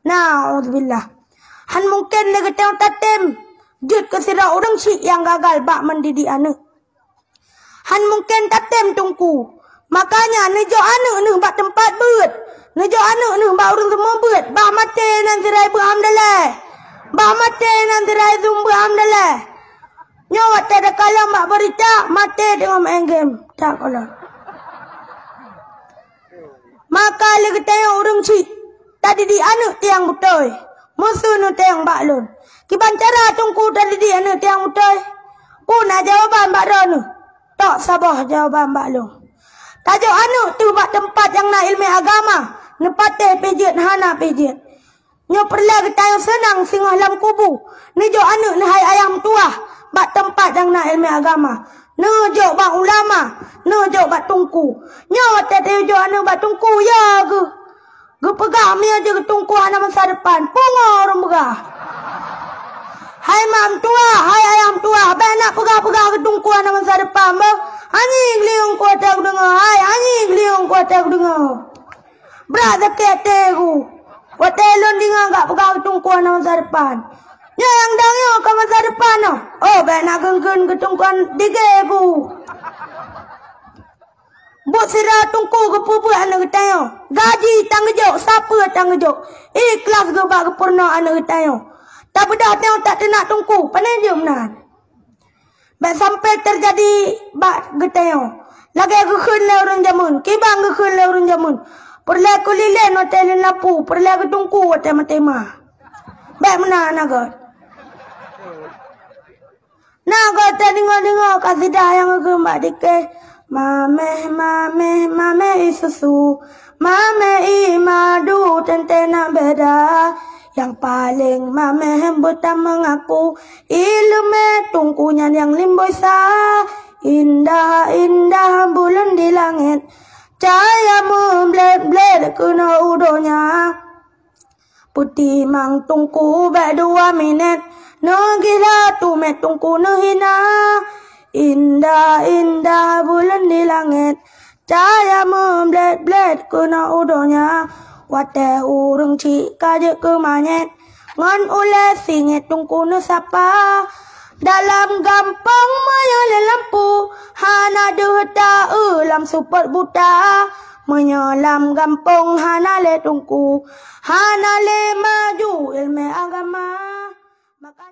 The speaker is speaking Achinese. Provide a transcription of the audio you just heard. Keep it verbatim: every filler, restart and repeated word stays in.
Na'udzubillah. Han mungken lé geutanyoe tatem jeuet keu sidroe ureuëng chik nyang gagal bak mendidik aneuëk. Han mungken tatem teungku. Makanya neujok aneuëk neuh bak teumpat beuet. Neujok aneuëk neuh bak ureuëng seumeubeuet. Bah maté nan sirai beuet alhamdulillah. Bah maté nan sirai sum beuet alhamdulillah. Nyoe watée takalon bak beurita, maté teungoh main game. Tak kolot. Maka lé geutanyoe ureuëng chik, tadidik aneuëk tiang beutôi. Meusu neuteueng bak lôn. Kiban cara teungku tadidik aneuëk tiang beutôi? Peue na jawaban bak droeneueh? Tok saboh jawaban bak lôn. Tajok aneuëk teuh bak teumpat nyang na iéleumé agama, neupatéh pih jeuet hana pih jeuet. Nyoe peureulée geutanyoe seunang singoh lam kubu. Neujok aneuëk neuh hai ayah meutuwah bak teumpat nyang na iéleumé agama. Neujok bak ulama, neujok bak teungku. Nyoe watée teujok aneuëk bak teungku, ya geuh. Geupeugah meunyoe jeuet keu teungku hana masa depan. Pungo ureuëng peugah. Hai mak meutuwah, hai ayah meutuwah, bék na peugah-peugah keu teungku hana masa depan, beuh. Anyi geuliyeung ku watée kudeungoe, hai, anyi geuliyeung ku watée kudeungoe. Brat sakét até ku. Watée lôn deungoe ka peugah keu teungku hana masa depan. Nyoe nyang dang nyoe ka masa depan nyoe. Oh, bék na geun-geun keu teungku digée ku. Buet sira teungku geupeubeuet aneuëk geutanyoe. Gaji tangeujok, sapeue tangeujok. Ikhlas geuh bak geupeurunoe aneuëk geutanyoe. Tabeudôh tanyoe tak teunak teungku, pane jeuem nan. Bék sampai teujadi bak geutanyoe. Lagée geukheun lé ureuëng jameun, kiban geukheun lé ureuëng jameun. Peureulée keu lilén watée lôn lapu, peureulée keu teungku watée maté ma. Bék meunan na gét. Na gét tadeungoe-deungoe kasidah nyang geukheun bak dikée. Mameh, mameh, mameh ie susu. Mameh ie madu, teuntée na beda. Nyang paleng mameh beutam meungaku. Iéleumé teungku nyan nyang limboi sa. Indah, indah buleuen di langét. Cahya meublét-blét keunoe u donya. Peutimang teungku bék dua minét. Neugila teumé teungku neuhina. Indah, indah buleuen di langét. Cahya meublét-blét keunoe u donya. Watée ureuëng chik ka jeuet keu manyét. Ngon ulée singét teungku neusapa. Dalam gampông meunyoe lé lampu, hana deuh ta-eu lam seupôt buta. Meunyoe lam gampông hana lé teungku, hana lé maju iéleumé agama. Maka